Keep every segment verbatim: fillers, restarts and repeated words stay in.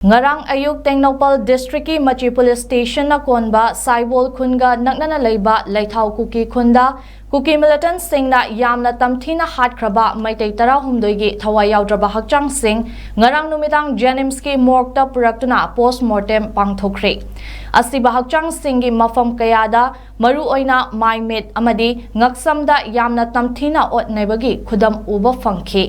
ꯉꯔꯥꯡ ꯑꯌꯨꯛ ꯇꯦꯡꯅꯧꯄꯜ ꯗꯤꯁꯇ꯭ꯔꯤꯛꯀꯤ ꯃꯆꯤ ꯄꯨꯂꯤꯁ ꯁ꯭ꯇꯦꯁꯟꯅ ꯀꯣꯟꯕ ꯁꯥꯏꯕꯣꯜ ꯈꯨꯟꯒ ꯅꯛꯅꯅ ꯂꯩꯕ ꯂꯩꯊꯥꯎ ꯀꯨꯀꯤ ꯈꯨꯟꯗ ꯀꯨꯀꯤ ꯃꯤꯂꯤꯇꯦꯟꯠꯁꯤꯡꯅ ꯌꯥꯝꯅ ꯇꯝꯊꯤꯅ ꯍꯥꯠꯈ꯭ꯔꯕ ꯃꯩꯇꯩ ꯇꯔꯥꯍꯨꯝꯗꯣꯏꯒꯤ ꯊꯋꯥꯏ ꯌꯥꯎꯗ꯭ꯔꯕ ꯍꯛꯆꯥꯡꯁꯤꯡ ꯉꯔꯥꯡ ꯅꯨꯃꯤꯗꯥꯡ ꯖꯦꯅꯤꯝꯁꯀꯤ ꯃꯣꯔꯒꯇ ꯄꯨꯔꯛꯇꯨꯅ ꯄꯣꯁꯃꯣꯔꯇꯦꯝ ꯄꯥꯡꯊꯣꯛꯈ꯭ꯔꯦ꯫ ꯑꯁꯤꯕ ꯍꯛꯆꯥꯡꯁꯤꯡꯒꯤ ꯃꯐꯝ ꯀꯌꯥꯗ, ꯃꯔꯨꯑꯣꯏꯅ ꯃꯥꯏ ꯃꯤꯠ ꯑꯃꯗꯤ ꯉꯛꯁꯝꯗ ꯌꯥꯝꯅ ꯇꯝꯊꯤꯅ ꯑꯣꯠ ꯅꯩꯕꯒꯤ ꯈꯨꯗꯝ ꯎꯕ ꯐꯪꯈꯤ꯫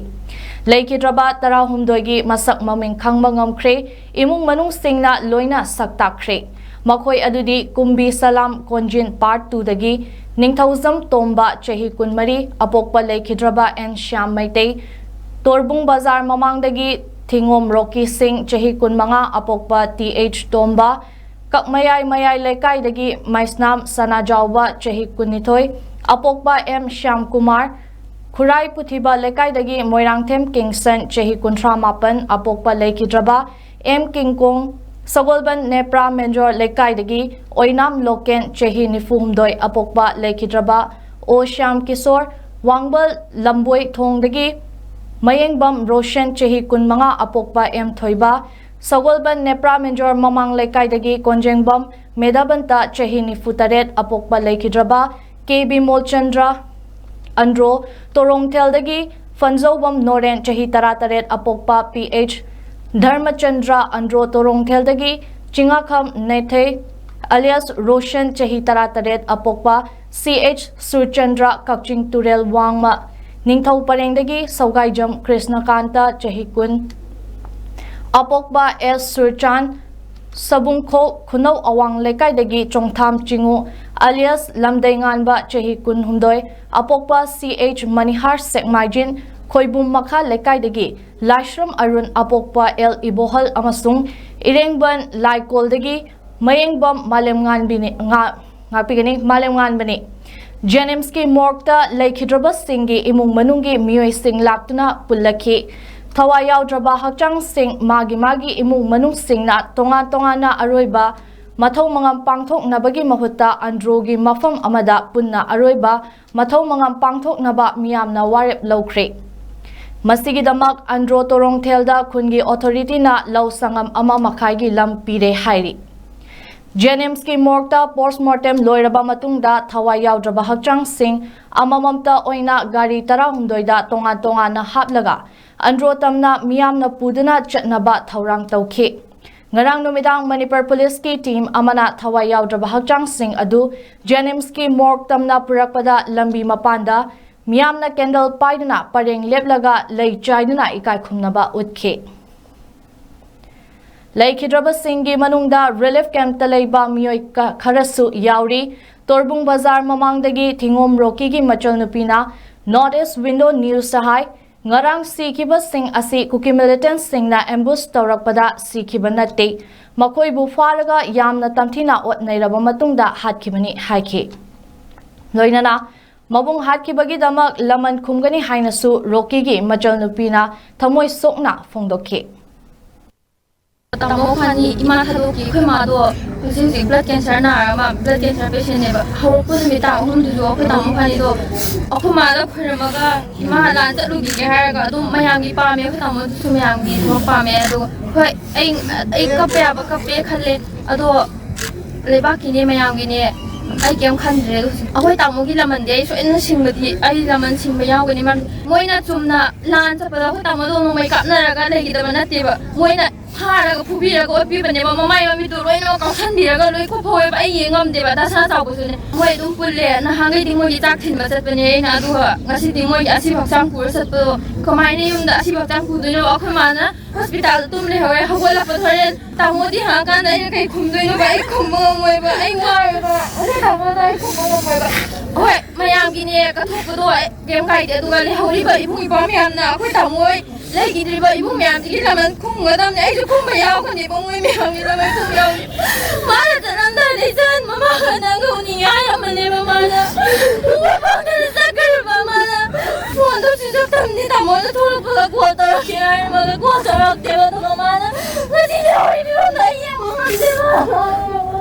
ꯂꯩꯈꯤꯗ꯭ꯔꯕ ꯇꯔꯥꯍꯨꯝꯗꯣꯏꯒꯤ ꯃꯁꯛ ꯃꯃꯤꯡ ꯈꯪꯕ ꯉꯝꯈ꯭ꯔꯦ꯫ ꯏꯃꯨꯡ ꯃꯅꯨꯡꯁꯤꯡꯅ ꯂꯣꯏꯅ ꯁꯛ ꯇꯥꯛꯈ꯭ꯔꯦ꯫ ꯃꯈꯣꯏ ꯑꯗꯨꯗꯤ ꯀꯨꯝꯕꯤ ꯁꯂꯥꯝ ꯀꯣꯟꯖꯤꯟ ꯄꯥꯔꯠ ꯇꯨꯗꯒꯤ ꯅꯤꯡꯊꯧꯖꯝ ꯇꯣꯝꯕ, ꯆꯍꯤ ꯀꯨꯟꯃꯔꯤ, ꯑꯄꯣꯛꯄ ꯂꯩꯈꯤꯗ꯭ꯔꯕ ꯑꯦꯟ ꯁ꯭ꯌꯥꯝ ꯃꯩꯇꯩ, ꯇꯣꯔꯕꯨꯡ ꯕꯖꯥꯔ ꯃꯃꯥꯡꯗꯒꯤ ꯊꯤꯉꯣꯝ ꯔꯣꯀꯤ ꯁꯤꯡ, ꯆꯍꯤ ꯀꯨꯟꯃꯉꯥ, ꯑꯄꯣꯛꯄ ꯇꯤ ꯑꯩꯆ ꯇꯣꯝꯕ, ꯀꯛꯃꯌꯥꯏ ꯃꯌꯥꯏ ꯂꯩꯀꯥꯏꯗꯒꯤ ꯃꯩꯁꯅꯥꯝ ꯁꯅꯥꯖꯥꯎꯕ, ꯆꯍꯤ ꯀꯨꯟꯅꯤꯊꯣꯏ, ꯑꯄꯣꯛꯄ ꯑꯦꯝ ꯁ꯭ꯌꯥꯝ ꯀꯨꯃꯥꯔ, ꯈꯨꯔꯥꯏ ꯄꯨꯊꯤꯕ ꯂꯩꯀꯥꯏꯗꯒꯤ ꯃꯣꯏꯔꯥꯡꯊꯦꯝ ꯀꯤꯡꯁꯟ, ꯆꯍꯤ ꯀꯨꯟꯊ꯭ꯔꯥ ꯃꯥꯄꯟ, ꯑꯄꯣꯛꯄ ꯂꯩꯈꯤꯗ꯭ꯔꯕ ꯑꯦꯝ ꯀꯤꯡꯀꯣꯡ, ꯁꯒꯣꯜꯕꯟ ꯅꯦꯄ꯭ꯔꯥ ꯃꯦꯟꯖꯣꯔ ꯂꯩꯀꯥꯏꯗꯒꯤ ꯑꯣꯏꯅꯥꯝ ꯂꯣꯀꯦꯟ, ꯆꯍꯤ ꯅꯤꯐꯨ ꯍꯨꯝꯗꯣꯏ, ꯑꯄꯣꯛꯄ ꯂꯩꯈꯤꯗ꯭ꯔꯕ ꯑꯣ ꯁ꯭ꯌꯥꯝ ꯀꯤꯁꯣꯔ, ꯋꯥꯡꯕꯜ ꯂꯝꯕꯣꯏ ꯊꯣꯡꯗꯒꯤ ꯃꯌꯦꯡꯕꯝ ꯔꯣꯁꯟ, ꯆꯍꯤ ꯀꯨꯟꯃꯉꯥ, ꯑꯄꯣꯛꯄ ꯑꯦꯝ ꯊꯣꯏꯕ, ꯁꯒꯣꯜꯕꯟ ꯅꯦꯄ꯭ꯔꯥ ꯃꯦꯟꯖꯣꯔ ꯃꯃꯥꯡ ꯂꯩꯀꯥꯏꯗꯒꯤ ꯀꯣꯟꯖꯦꯡꯕꯝ ꯃꯦꯗꯥꯕꯟꯇ, ꯆꯍꯤ ꯅꯤꯐꯨ ꯇꯔꯦꯠ, ꯑꯄꯣꯛꯄ ꯂꯩꯈꯤꯗ꯭ꯔꯕ ꯀꯦ ꯕꯤꯃꯣꯜꯆꯟꯗ꯭ꯔ ꯑꯟꯗ꯭ꯔꯣ, ꯇꯣꯔꯣꯡꯊꯦꯜꯗꯒꯤ ꯐꯟꯖꯧꯕꯝ ꯅꯣꯔꯦꯟ, ꯆꯍꯤ ꯇꯔꯥ ꯇꯔꯦꯠ, ꯑꯄꯣꯛꯄ ꯄꯤ ꯑꯩꯆ ꯙꯔꯃꯆꯟꯗ꯭ꯔ ꯑꯟꯗ꯭ꯔꯣ, ꯇꯣꯔꯣꯡꯊꯦꯜꯗꯒꯤ ꯆꯤꯉꯥꯈꯝ ꯅꯦꯊꯩ ꯑꯂꯤꯌꯥꯁ ꯔꯣꯁꯟ, ꯆꯍꯤ ꯇꯔꯥ ꯇꯔꯦꯠ, ꯑꯄꯣꯛꯄ ꯁꯤ ꯑꯩꯆ ꯁꯨꯔꯆꯟꯗ꯭ꯔ, ꯀꯛꯆꯤꯡ ꯇꯨꯔꯦꯜ ꯋꯥꯡꯃ ꯅꯤꯡꯊꯧ ꯄꯔꯦꯡꯗꯒꯤ ꯁꯧꯒꯥꯏꯖꯝ ꯀ꯭ꯔꯤꯁꯅꯀꯥꯟꯇ, ꯆꯍꯤ ꯀꯨꯟ, ꯑꯄꯣꯛꯄ ꯑꯦꯁ ꯁꯨꯔꯆꯥꯟ, ꯁꯕꯨꯡꯈꯣꯛ ꯈꯨꯅꯧ ꯑꯋꯥꯡ ꯂꯩꯀꯥꯏꯗꯒꯤ ꯆꯣꯡꯊꯥꯝ ꯆꯤꯉꯨ ꯑꯂꯤꯌꯥꯁ ꯂꯝꯗꯩꯉꯥꯟꯕ, ꯆꯍꯤ ꯀꯨꯟꯍꯨꯝꯗꯣꯏ, ꯑꯄꯣꯛꯄ ꯁꯤ ꯑꯩꯆ ꯃꯅꯤꯍꯥꯔ ꯁꯦꯛꯃꯥꯏꯖꯤꯟ ꯈꯣꯏꯕꯨꯝ ꯃꯈꯥ ꯂꯩꯀꯥꯏꯗꯒꯤ ꯂꯥꯏꯁ꯭ꯔꯝ ꯑꯔꯨꯟ, ꯑꯄꯣꯛꯄ ꯑꯦꯜ ꯏꯕꯣꯍꯜ ꯑꯃꯁꯨꯡ ꯏꯔꯦꯡꯕꯟ ꯂꯥꯏꯀꯣꯜꯗꯒꯤ ꯃꯌꯦꯡꯕꯝ ꯃꯥꯂꯦꯝꯉꯥꯟꯕꯤꯅꯤ, ꯉꯥ-, ꯉꯥꯛꯄꯤꯒꯅꯤ, ꯃꯥꯂꯦꯝꯉꯥꯟꯕꯅꯤ꯫ ꯖꯦꯅꯤꯝꯁꯀꯤ ꯃꯣꯔꯒꯇ ꯂꯩꯈꯤꯗ꯭ꯔꯕꯁꯤꯡꯒꯤ ꯏꯃꯨꯡ ꯃꯅꯨꯡꯒꯤ ꯃꯤꯑꯣꯏꯁꯤꯡ ꯂꯥꯛꯇꯨꯅ ꯄꯨꯜꯂꯛꯈꯤ꯫ ꯊꯋꯥꯏ ꯌꯥꯎꯗ꯭ꯔꯕ ꯍꯛꯆꯥꯡꯁꯤꯡ ꯃꯥꯒꯤ ꯃꯥꯒꯤ ꯏꯃꯨꯡ ꯃꯅꯨꯡꯁꯤꯡꯅ ꯇꯣꯉꯥꯟ ꯇꯣꯉꯥꯟꯅ ꯑꯔꯣꯏꯕ ꯃꯊꯧ ꯃꯉꯝ ꯄꯥꯡꯊꯣꯛꯅꯕꯒꯤ ꯃꯍꯨꯠꯇ ꯑꯟꯗ꯭ꯔꯣꯒꯤ ꯃꯐꯝ ꯑꯃꯗ ꯄꯨꯟꯅ ꯑꯔꯣꯏꯕ ꯃꯊꯧ ꯃꯉꯝ ꯄꯥꯡꯊꯣꯛꯅꯕ ꯃꯤꯌꯥꯝꯅ ꯋꯥꯔꯦꯞ ꯂꯧꯈ꯭ꯔꯦ꯫ ꯃꯁꯤꯒꯤꯗꯃꯛ ꯑꯟꯗ꯭ꯔꯣ ꯇꯣꯔꯣꯡꯊꯦꯜꯗ ꯈꯨꯟꯒꯤ ꯑꯣꯊꯣꯔꯤꯇꯤꯅ ꯂꯧ ꯁꯪꯉꯝ ꯑꯃ ꯃꯈꯥꯏꯒꯤ ꯂꯝ ꯄꯤꯔꯦ ꯍꯥꯏꯔꯤ꯫ ꯖꯦꯅꯤꯝꯁꯀꯤ ꯃꯣꯔꯒꯇ ꯄꯣꯁꯃꯣꯔꯇꯦꯝ ꯂꯣꯏꯔꯕ ꯃꯇꯨꯡꯗ ꯊꯋꯥꯏ ꯌꯥꯎꯗ꯭ꯔꯕ ꯍꯛꯆꯥꯡꯁꯤꯡ ꯑꯃꯃꯝꯇ ꯑꯣꯏꯅ ꯒꯥꯔꯤ ꯇꯔꯥꯍꯨꯝꯗꯣꯏꯗ ꯇꯣꯉꯥꯟ ꯇꯣꯉꯥꯟꯅ ꯍꯥꯞꯂꯒ ꯑꯟꯗ꯭ꯔꯣ ꯇꯝꯅ ꯃꯤꯌꯥꯝꯅ ꯄꯨꯗꯨꯅ ꯆꯠꯅꯕ ꯊꯧꯔꯥꯡ ꯇꯧꯈꯤ꯫ ꯉꯔꯥꯡ ꯅꯨꯃꯤꯗꯥꯡ ꯃꯅꯤꯄꯨꯔ ꯄꯨꯂꯤꯁꯀꯤ ꯇꯤꯝ ꯑꯃꯅ ꯊꯋꯥꯏ ꯌꯥꯎꯗ꯭ꯔꯕ ꯍꯛꯆꯥꯡꯁꯤꯡ ꯑꯗꯨ ꯖꯦꯅꯤꯝꯁꯀꯤ ꯃꯣꯔꯒ ꯇꯝꯅ ꯄꯨꯔꯛꯄꯗ ꯂꯝꯕꯤ ꯃꯄꯥꯟꯗ ꯃꯤꯌꯥꯝꯅ ꯀꯦꯟꯗꯜ ꯄꯥꯏꯗꯨꯅ ꯄꯔꯦꯡ ꯂꯦꯞꯂꯒ ꯂꯩ ꯆꯥꯏꯗꯨꯅ ꯏꯀꯥꯏ ꯈꯨꯝꯅꯕ ꯎꯠꯈꯤ꯫ ꯂꯩꯈꯤꯗ꯭ꯔꯕꯁꯤꯡꯒꯤ ꯃꯅꯨꯡꯗ ꯔꯤꯂꯤꯐ ꯀꯦꯝꯞꯇ ꯂꯩꯕ ꯃꯤꯑꯣꯏ ꯈꯔꯁꯨ ꯌꯥꯎꯔꯤ꯫ ꯇꯣꯔꯕꯨꯡ ꯕꯖꯥꯔ ꯃꯃꯥꯡꯗꯒꯤ ꯊꯤꯉꯣꯝ ꯔꯣꯀꯤꯒꯤ ꯃꯆꯜꯅꯨꯄꯤꯅ ꯅꯣꯔꯠ ꯏꯁ ꯋꯤꯟꯗꯣ ꯅ꯭ꯌꯨꯁꯇ ꯍꯥꯏ, ꯉꯔꯥꯡ ꯁꯤꯈꯤꯕꯁꯤꯡ ꯑꯁꯤ ꯀꯨꯀꯤ ꯃꯤꯂꯤꯇꯦꯟꯠꯁꯤꯡꯅ ꯑꯦꯝꯕꯨꯁ ꯇꯧꯔꯛꯄꯗ ꯁꯤꯈꯤꯕ ꯅꯠꯇꯦ꯫ ꯃꯈꯣꯏꯕꯨ ꯐꯥꯔꯒ ꯌꯥꯝꯅ ꯇꯝꯊꯤꯅ ꯑꯣꯠ ꯅꯩꯔꯕ ꯃꯇꯨꯡꯗ ꯍꯥꯠꯈꯤꯕꯅꯤ ꯍꯥꯏꯈꯤ꯫ ꯂꯣꯏꯅꯅ ꯃꯕꯨꯡ ꯍꯥꯠꯈꯤꯕꯒꯤꯗꯃꯛ ꯂꯃꯟ ꯈꯨꯝꯒꯅꯤ ꯍꯥꯏꯅꯁꯨ ꯔꯣꯀꯤꯒꯤ ꯃꯆꯜꯅꯨꯄꯤꯅ ꯊꯃꯣꯏ ꯁꯣꯛꯅ ꯐꯣꯡꯗꯣꯛꯈꯤ꯫ ꯇꯥꯃꯣ ꯈ꯭ꯋꯥꯅꯤ ꯏꯃꯥ ꯊꯥꯗꯣꯛꯈꯤ꯫ ꯑꯩꯈꯣꯏ ꯃꯥꯗꯣ ꯍꯧꯖꯤꯛ ꯍꯧꯖꯤꯛ ꯕ꯭ꯂꯗ ꯀꯦꯟꯁꯔ ꯅꯥꯔꯒ ꯃꯥ ꯕ꯭ꯂꯗ ꯀꯦꯟꯁꯔ ꯄꯦꯁꯦꯟꯅꯦꯕ꯫ ꯍꯧꯔꯛꯄ ꯅꯨꯃꯤꯠ ꯇꯥꯡ ꯑꯍꯨꯝꯗꯨꯁꯨ ꯑꯩꯈꯣꯏ ꯇꯥꯃꯣ ꯈ꯭ꯋꯥꯅꯤꯗꯣ ꯑꯩꯈꯣꯏ ꯃꯥꯗ ꯈꯣꯏꯔꯝꯃꯒ ꯏꯃꯥ ꯂꯥꯟ ꯆꯠꯂꯨꯈꯤꯒꯦ ꯍꯥꯏꯔꯒ ꯑꯗꯨꯝ ꯃꯌꯥꯝꯒꯤ ꯄꯥꯝꯃꯦ꯫ ꯑꯩꯈꯣꯏ ꯇꯥꯃꯣꯗꯨꯁꯨ ꯃꯌꯥꯝꯒꯤ ꯊꯕꯛ ꯄꯥꯝꯃꯦ꯫ ꯑꯗꯨꯒ ꯍꯣꯏ, ꯑꯩ ꯑꯩ ꯀꯞꯄ ꯌꯥꯕ ꯀꯞꯄꯦ ꯈꯜꯂꯦ꯫ ꯑꯗꯣ ꯂꯩꯕꯥꯛꯀꯤꯅꯦ, ꯃꯌꯥꯝꯒꯤꯅꯦ, ꯑꯩ ꯀꯩꯝ ꯈꯟꯗ꯭ꯔꯦ꯫ ꯑꯗꯣ ꯍꯧꯖꯤꯛ ꯑꯩꯈꯣꯏ ꯇꯥꯃꯣꯒꯤ ꯂꯃꯟꯗꯤ ꯑꯩ ꯁꯣꯏꯗꯅ ꯁꯤꯡꯕꯗꯤ, ꯑꯩ ꯂꯃꯟ ꯁꯤꯡꯕ ꯌꯥꯎꯒꯅꯤ꯫ ꯃꯔꯝꯗꯤ ꯃꯣꯏꯅ ꯆꯨꯝꯅ ꯂꯥꯟ ꯆꯠꯄꯗ ꯑꯩꯈꯣꯏ ꯇꯥꯃꯣꯗꯣ ꯅꯣꯡꯃꯩ ꯀꯥꯞꯅꯔꯒ ꯂꯩꯈꯤꯗꯕ ꯅꯠꯇꯦꯕ꯫ ꯃꯣꯏꯅ ꯐꯥꯔꯒ ꯐꯨꯕꯤꯔꯒ ꯑꯣꯠꯄꯤꯕꯅꯦꯕ꯫ ꯃꯃꯥꯏ ꯃꯃꯤꯠꯇꯣ ꯂꯣꯏꯅꯃꯛ ꯀꯥꯎꯁꯟꯕꯤꯔꯒ ꯂꯣꯏ ꯀꯨꯞꯐꯧꯋꯦꯕ꯫ ꯑꯩ ꯌꯦꯡ ꯉꯝꯗꯦꯕ꯫ ꯗꯁꯥ ꯆꯥꯎꯕꯁꯨꯅꯦ꯫ ꯃꯣꯏ ꯑꯗꯨꯝ ꯄꯨꯜꯂꯦ꯫ ꯅꯍꯥꯟꯈꯩꯗꯤ ꯃꯣꯏꯒꯤ ꯆꯥꯛ ꯊꯤꯟꯕ ꯆꯠꯄꯅꯦ ꯑꯩꯅ, ꯑꯗꯨꯒ ꯉꯁꯤꯗꯤ ꯃꯣꯏꯒꯤ ꯑꯁꯤꯕ ꯍꯛꯆꯥꯡ ꯄꯨꯔ ꯆꯠꯄꯗꯣ ꯀꯃꯥꯏꯅ ꯌꯨꯝꯗ ꯑꯁꯤꯕ ꯍꯛꯆꯥꯡ ꯄꯨꯗꯣꯏꯅꯣ? ꯑꯩꯈꯣꯏ ꯃꯥꯅ ꯍꯣꯁꯄꯤꯇꯥꯜꯗ ꯇꯨꯝ ꯂꯩꯍꯧꯔꯦ꯫ ꯍꯧꯒꯠꯂꯛꯄꯗ ꯍꯣꯔꯦꯟ ꯇꯥꯃꯣꯗꯤ ꯍꯪꯉꯀꯥꯟꯗ ꯑꯩꯅ ꯀꯩ ꯈꯨꯝꯗꯣꯏꯅꯣꯕ? ꯑꯩ ꯈꯨꯝꯕ ꯉꯝꯃꯣꯏꯕ꯫ ꯑꯩ ꯋꯥꯔꯦꯕ꯫ ꯑꯩꯈꯣꯏ ꯇꯥꯃꯣꯗ ꯑꯩ ꯈꯨꯝꯕ ꯉꯝꯃꯣꯏꯕ꯫ ꯍꯣꯏ, ꯃꯌꯥꯝꯒꯤꯅꯦ ꯀꯠꯊꯣꯛꯄꯗꯣ ꯑꯩ ꯀꯩꯝ ꯀꯥꯏꯗꯦ꯫ ꯑꯗꯨꯒ ꯂꯩꯍꯧꯔꯤꯕ ꯏꯕꯨꯡ ꯏꯄ꯭ꯋꯥ ꯃꯌꯥꯝꯅ ꯑꯩꯈꯣꯏ ꯇꯥꯃꯣ ꯍꯣꯏ ꯂꯩꯈꯤꯗ꯭ꯔꯤꯕ ꯏꯕꯨꯡ ꯃꯌꯥꯝꯁꯤꯒꯤ ꯂꯃꯟ ꯈꯨꯝꯒꯗꯕꯅꯦ꯫ ꯑꯩꯁꯨ ꯈꯨꯝꯕ ꯌꯥꯎꯒꯅꯦꯕ ꯃꯣꯏ ꯃꯌꯥꯝꯒꯤ ꯂꯃꯟ ꯈꯨꯝ ꯌꯥꯎꯒꯅꯤ꯫ ꯃꯥꯅ ꯆꯠꯂꯝꯗꯥꯏꯗ ꯏꯆꯟ ꯃꯃꯥꯒ ꯅꯪꯒ ꯎꯅꯤꯡꯉꯦ ꯍꯥꯏꯔꯝꯕꯅꯦꯕ ꯃꯥꯅ꯫ ꯄꯨꯡ ꯃꯥꯄꯟꯗꯅ ꯆꯠꯈ꯭ꯔꯤꯕ ꯃꯥꯅ꯫ ꯐꯣꯟꯗꯣ ꯁ꯭ꯋꯤꯆ ꯑꯣꯐ ꯊꯝꯗꯦ꯫ ꯇꯥꯃꯣꯅ ꯊꯣꯛꯂꯛꯄꯒ ꯀꯣꯜ ꯇꯧꯔꯛꯀꯦ ꯍꯥꯏꯔꯝꯃꯒ ꯀꯣꯜ ꯇꯧꯔꯛꯇꯦꯕ꯫ ꯑꯗꯨꯒ ꯃꯥꯅ ꯉꯁꯤꯗꯤ ꯍꯧꯔꯤ ꯐꯤꯕꯝꯗꯣ ꯑꯩ ꯌꯦꯡꯕ ꯉꯝꯗꯦꯕ꯫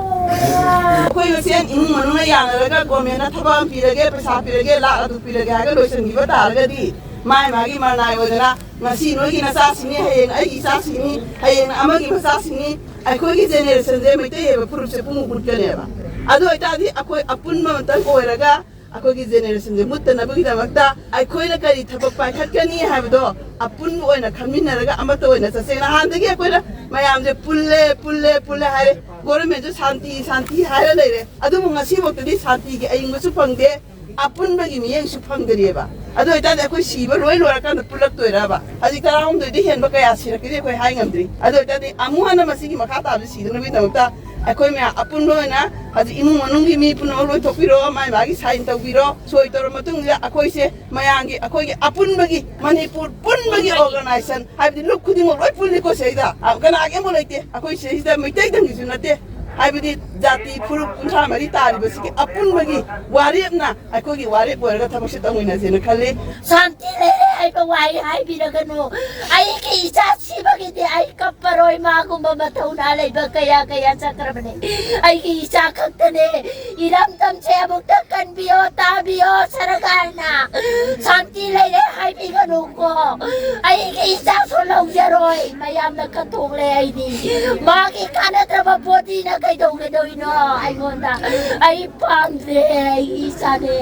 ꯑꯩꯈꯣꯏ ꯃꯁꯦꯟ ꯏꯃꯨꯡ ꯃꯅꯨꯡꯅ ꯌꯥꯅꯔꯒ ꯒꯣꯔꯃꯦꯟꯅ ꯊꯕꯛ ꯑꯃ ꯄꯤꯔꯒꯦ, ꯄꯩꯁꯥ ꯄꯤꯔꯒꯦ, ꯂꯥꯛ ꯑꯗꯨ ꯄꯤꯔꯒꯦ ꯍꯥꯏꯔꯒ ꯂꯣꯏꯁꯤꯟꯈꯤꯕ ꯇꯥꯔꯒꯗꯤ ꯃꯥꯏ ꯃꯥꯒꯤ ꯃꯔꯅꯥꯏ ꯑꯣꯏꯗꯅ ꯉꯁꯤ ꯅꯣꯏꯒꯤ ꯅꯆꯥꯁꯤꯡꯅꯤ, ꯍꯌꯦꯡ ꯑꯩꯒꯤ ꯏꯆꯥꯁꯤꯡꯅꯤ, ꯍꯌꯦꯡꯅ ꯑꯃꯒꯤ ꯃꯆꯥꯁꯤꯡꯅꯤ꯫ ꯑꯩꯈꯣꯏꯒꯤ ꯖꯦꯅꯦꯔꯦꯁꯟꯁꯦ ꯃꯩꯇꯩ ꯍꯥꯏꯕ ꯐꯨꯔꯨꯞꯁꯦ ꯄꯨꯡꯃꯨꯠ ꯃꯨꯠꯀꯅꯦꯕ꯫ ꯑꯗꯨ ꯑꯣꯏꯇꯥꯔꯗꯤ ꯑꯩꯈꯣꯏ ꯑꯄꯨꯟꯕ ꯑꯃꯇꯪ ꯑꯣꯏꯔꯒ ꯑꯩꯈꯣꯏꯒꯤ ꯖꯦꯅꯦꯔꯦꯁꯟꯁꯦ ꯃꯨꯠꯇꯅꯕꯒꯤꯗꯃꯛꯇ ꯑꯩꯈꯣꯏꯅ ꯀꯔꯤ ꯊꯕꯛ ꯄꯥꯏꯈꯠꯀꯅꯤ ꯍꯥꯏꯕꯗꯣ ꯑꯄꯨꯟꯕ ꯑꯣꯏꯅ ꯈꯟꯃꯤꯟꯅꯔꯒ ꯑꯃꯠꯇ ꯑꯣꯏꯅ ꯆꯠꯁꯦ꯫ ꯅꯍꯥꯟꯗꯒꯤ ꯑꯩꯈꯣꯏꯅ ꯃꯌꯥꯝꯁꯦ ꯄꯨꯜꯂꯦ, ꯄꯨꯜꯂꯦ, ꯄꯨꯜꯂꯦ ꯍꯥꯏꯔꯦ꯫ ꯒꯣꯔꯃꯦꯟꯁꯨ ꯁꯥꯟꯇꯤ, ꯁꯥꯟꯇꯤ ꯍꯥꯏꯔ ꯂꯩꯔꯦ꯫ ꯑꯗꯨꯕꯨ ꯉꯁꯤꯐꯥꯎꯗꯗꯤ ꯁꯥꯟꯇꯤꯒꯤ ꯑꯌꯤꯡꯕꯁꯨ ꯐꯪꯗꯦ, ꯑꯄꯨꯟꯕꯒꯤ ꯃꯤꯠꯌꯦꯡꯁꯨ ꯐꯪꯗꯔꯤꯑꯕ꯫ ꯑꯗꯨ ꯑꯣꯏꯇꯥꯔꯗꯤ ꯑꯩꯈꯣꯏ ꯁꯤꯕ ꯂꯣꯏ ꯂꯣꯏꯔꯀꯥꯟꯗ ꯄꯨꯜꯂꯛꯇꯣꯏꯔꯕ? ꯍꯧꯖꯤꯛ ꯇꯔꯥꯍꯨꯝꯗꯣꯏꯗꯤ ꯍꯦꯟꯕ ꯀꯌꯥ ꯁꯤꯔꯛꯀꯅꯤ ꯑꯩꯈꯣꯏ ꯍꯥꯏ ꯉꯝꯗ꯭ꯔꯤ꯫ ꯑꯗꯨ ꯑꯣꯏꯇꯥꯔꯗꯤ ꯑꯃꯨꯛ ꯍꯟꯅ ꯃꯁꯤꯒꯤ ꯃꯈꯥ ꯇꯥꯕꯁꯤ ꯁꯤꯗꯅꯕꯒꯤꯗꯃꯛꯇ ꯑꯩꯈꯣꯏ ꯃꯌꯥꯝ ꯑꯄꯨꯟꯕ ꯑꯣꯏꯅ ꯍꯧꯖꯤꯛ ꯏꯃꯨꯡ ꯃꯅꯨꯡꯒꯤ ꯃꯤ ꯄꯨꯝꯅꯃꯛ ꯂꯣꯏꯊꯣꯛꯄꯤꯔꯣ, ꯃꯥꯏ ꯃꯥꯒꯤ ꯁꯥꯏꯟ ꯇꯧꯕꯤꯔꯣ꯫ ꯁꯣꯏ ꯇꯧꯔ ꯃꯇꯨꯡꯁꯤꯗ ꯑꯩꯈꯣꯏꯁꯦ ꯃꯌꯥꯝꯒꯤ, ꯑꯩꯈꯣꯏꯒꯤ ꯑꯄꯨꯟꯕꯒꯤ, ꯃꯅꯤꯄꯨꯔ ꯄꯨꯟꯕꯒꯤ ꯑꯣꯔꯒꯅꯥꯏꯖꯦꯁꯟ, ꯍꯥꯏꯕꯗꯤ ꯂꯨꯞ ꯈꯨꯗꯤꯡꯃꯛ ꯂꯣꯏ ꯄꯨꯜꯂꯤꯀꯣ ꯁꯤꯗꯩꯗ꯫ ꯑ, ꯀꯅꯥꯒꯤ ꯑꯃꯨꯛ ꯂꯩꯇꯦ꯫ ꯑꯩꯈꯣꯏ ꯁꯤꯗꯩꯁꯤꯗ ꯃꯩꯇꯩꯗꯪꯒꯤꯁꯨ ꯅꯠꯇꯦ, ꯍꯥꯏꯕꯗꯤ ꯖꯥꯇꯤ ꯐꯨꯔꯨꯞ ꯀꯨꯟꯊ꯭ꯔꯥ ꯃꯔꯤ ꯇꯥꯔꯤꯕꯁꯤꯒꯤ ꯑꯄꯨꯟꯕꯒꯤ ꯋꯥꯔꯦꯞꯅ ꯑꯩꯈꯣꯏꯒꯤ ꯋꯥꯔꯦꯞ ꯑꯣꯏꯔꯒ ꯊꯕꯛꯁꯦ ꯇꯧꯃꯤꯟꯅꯁꯦꯅ ꯈꯜꯂꯤ꯫ ꯁꯥꯟꯇꯤ ꯂꯩꯔꯦ ꯍꯥꯏꯕ ꯋꯥꯍꯩ ꯍꯥꯏꯕꯤꯔꯒꯅꯨ꯫ ꯑꯩꯒꯤ ꯏꯆꯥ ꯁꯤꯕꯒꯤꯗꯤ ꯑꯩ ꯀꯞꯄꯔꯣꯏ꯫ ꯃꯥꯒꯨꯝꯕ ꯃꯊꯧꯅꯥ ꯂꯩꯕ ꯀꯌꯥ ꯀꯌꯥ ꯆꯠꯈ꯭ꯔꯕꯅꯦ꯫ ꯑꯩꯒꯤ ꯏꯆꯥ ꯈꯛꯇꯅꯦ꯫ ꯏꯔꯝꯗꯝꯁꯦ ꯑꯃꯨꯛꯇ ꯀꯟꯕꯤꯌꯣ, ꯇꯥꯕꯤꯌꯣ ꯁꯔꯀꯥꯔꯅ꯫ ꯁꯥꯟꯇꯤ ꯂꯩꯔꯦ ꯍꯥꯏꯕꯤꯒꯅꯨꯀꯣ꯫ ꯑꯩꯒꯤ ꯏꯆꯥꯁꯨ ꯂꯧꯖꯔꯣꯏ꯫ ꯃꯌꯥꯝꯅ ꯀꯠꯊꯣꯛꯂꯦ ꯑꯩꯗꯤ꯫ ꯃꯥꯒꯤ ꯀꯥꯟꯅꯗ꯭ꯔꯕ ꯕꯣꯗꯤꯅ ꯀꯩꯗꯧꯒꯗꯣꯏꯅꯣ ꯑꯩꯉꯣꯟꯗ? ꯑꯩ ꯄꯥꯝꯗ꯭ꯔꯦ꯫ ꯑꯩꯒꯤ ꯏꯆꯥꯅꯦ꯫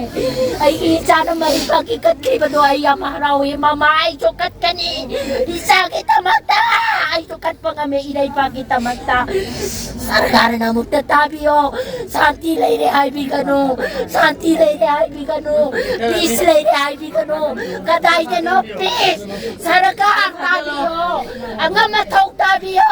ꯑꯩꯒꯤ ꯏꯆꯥꯅ ꯃꯔꯤ ꯄꯥꯛꯀꯤ ꯀꯠꯈꯤꯕꯗꯣ ꯑꯩ ꯌꯥꯝ ꯍꯔꯥꯎꯏ꯫ ꯃꯃꯥ, ꯑꯩꯁꯨ ꯀꯠꯀꯅꯤ꯫ ꯏꯆꯥꯒꯤꯗꯃꯛꯇ ꯑꯩꯁꯨ ꯀꯠꯄ ꯉꯝꯃꯦ, ꯏꯔꯩꯄꯥꯛꯀꯤꯗꯃꯛꯇ꯫ ꯁꯔꯀꯥꯔꯅ ꯑꯃꯨꯛꯇ ꯇꯥꯕꯤꯌꯣ꯫ ꯁꯥꯟꯇꯤ ꯂꯩꯔꯦ ꯍꯥꯏꯕꯤꯒꯅꯨ꯫ ꯁꯥꯟꯇꯤ ꯂꯩꯔꯦ ꯍꯥꯏꯕꯤꯒꯅꯨ꯫ ꯄꯤꯁ ꯂꯩꯔꯦ ꯍꯥꯏꯕꯤꯒꯅꯨ꯫ ꯀꯗꯥꯏꯗꯅꯣ ꯄꯤꯁ? ꯁꯔꯀꯥꯔ ꯇꯥꯕꯤꯌꯣ꯫ ꯑꯉꯝ ꯑꯊꯧ ꯇꯥꯕꯤꯌꯣ꯫